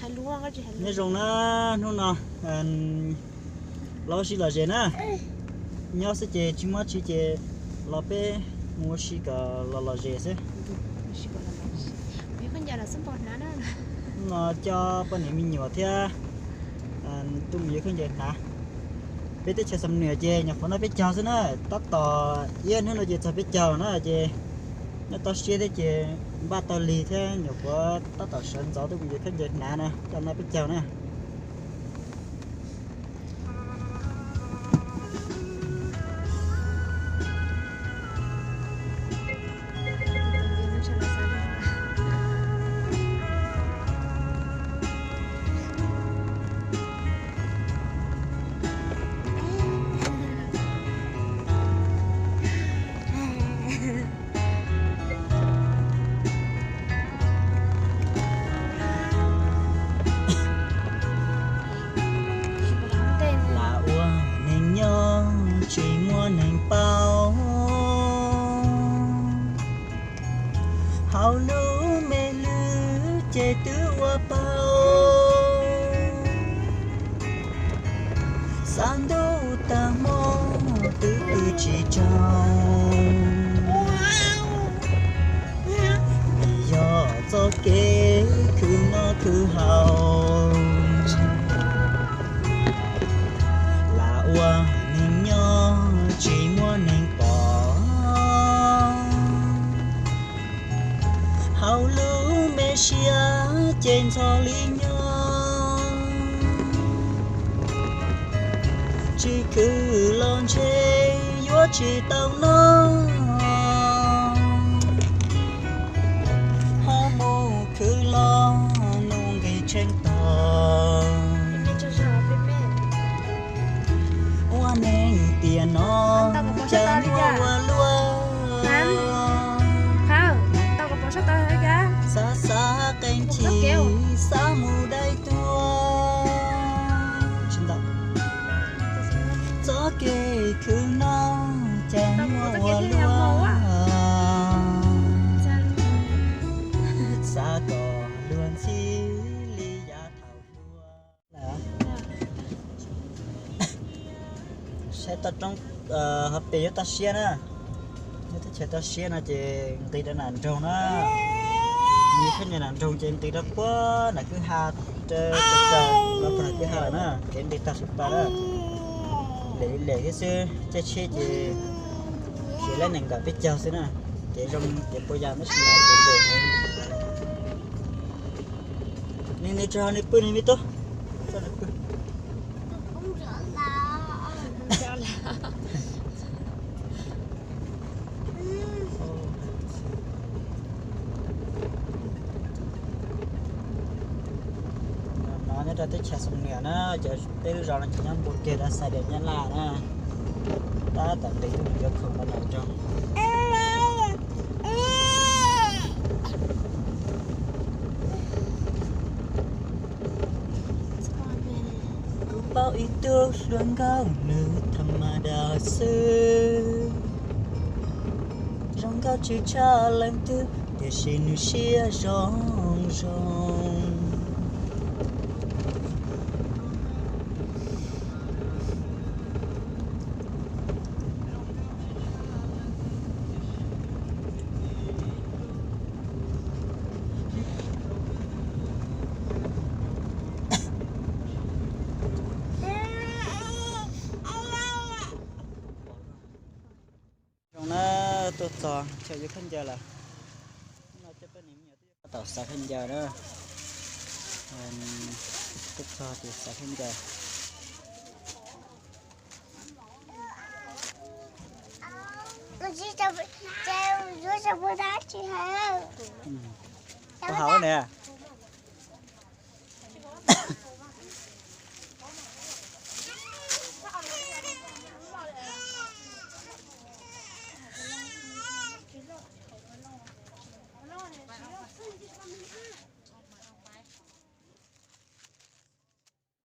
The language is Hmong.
Nyob zoo na, hnub no los ua si lom zem na. Nyob xwb ces tsis muaj tsi ces los peb mus ua si kom los lom zem xwb. No coj poj niam me nyuam thiab tuaj mus yuav khaub ncaws hnav. Peb teb chaws Xam Nuas ces nyuam qhuav noj peb caug xwb na, tab tom ib hnub no ces txog peb caug na ces nyob toj siab thiab ces npaj tau lig thiab nyuam qhuav tab tom sawv ntxov tuaj mus yuav khaub ncaws hnav na coj noj peb caug na. Lam ua neeg nyob tsis muaj neeg paub, hauv lub me lwj ces twb ua paub. Xav ntuj tag hmo twb pw tsis tsaug, vim yog txoj kev khwv noj khwv haus. Lam ua neeg nyob tsis muaj neeg pom, hauv lub me siab ces ntxhov li nyob. Tsis khwv los ntshe yuav tsis tau noj, ho mus khwv los nuj nqis tshee tog. Ua neeg tiam no cas nyuaj ua luaj, xav xav qee chim xav mus dai tuag. Txoj kev khwv noj cas nyuaj ua luaj, xav kom luag ntxhi li yav thaum hluas. Saib toj roob hauv pes yuav toj siab na, nyob teb chaws toj siab no ces nqis rau nram nroog na. Nws pheej nyob nram nroog ces nqis rau puag nram kwj ha, rau puag nram kwj ha lawm na, kev nqis tag sab pas na. Lem lem thiab xwb, caij tsheb ces xiv laib nees nkaum peb caug xwb na. Kev zoo kev puas yas tab sis mas kev lem heev. Nws, nws tso nws pw, nws me tub, tso nws pw. No nyob rau teb chaws Xam Nuas na, cov peb lub zos no ces nyob npuab kiag rau Xais Dias Nyab Laj na. Tab tom nqis tuaj mus cov khoom los nram nroog. Kuv paub ib tug hluas nkauj nws tha ma da xwb, zoo nkauj tshwj tshaj leej twg tiam sis nws siab zoo zoo. Zoo na, tuaj txog chaw yuav khaub ncaws lawm. Hnub no coj poj niam me nyuam tuaj xav khaub ncaws na. Tuaj txog ces xav khaub ncaws. Koj haus ne.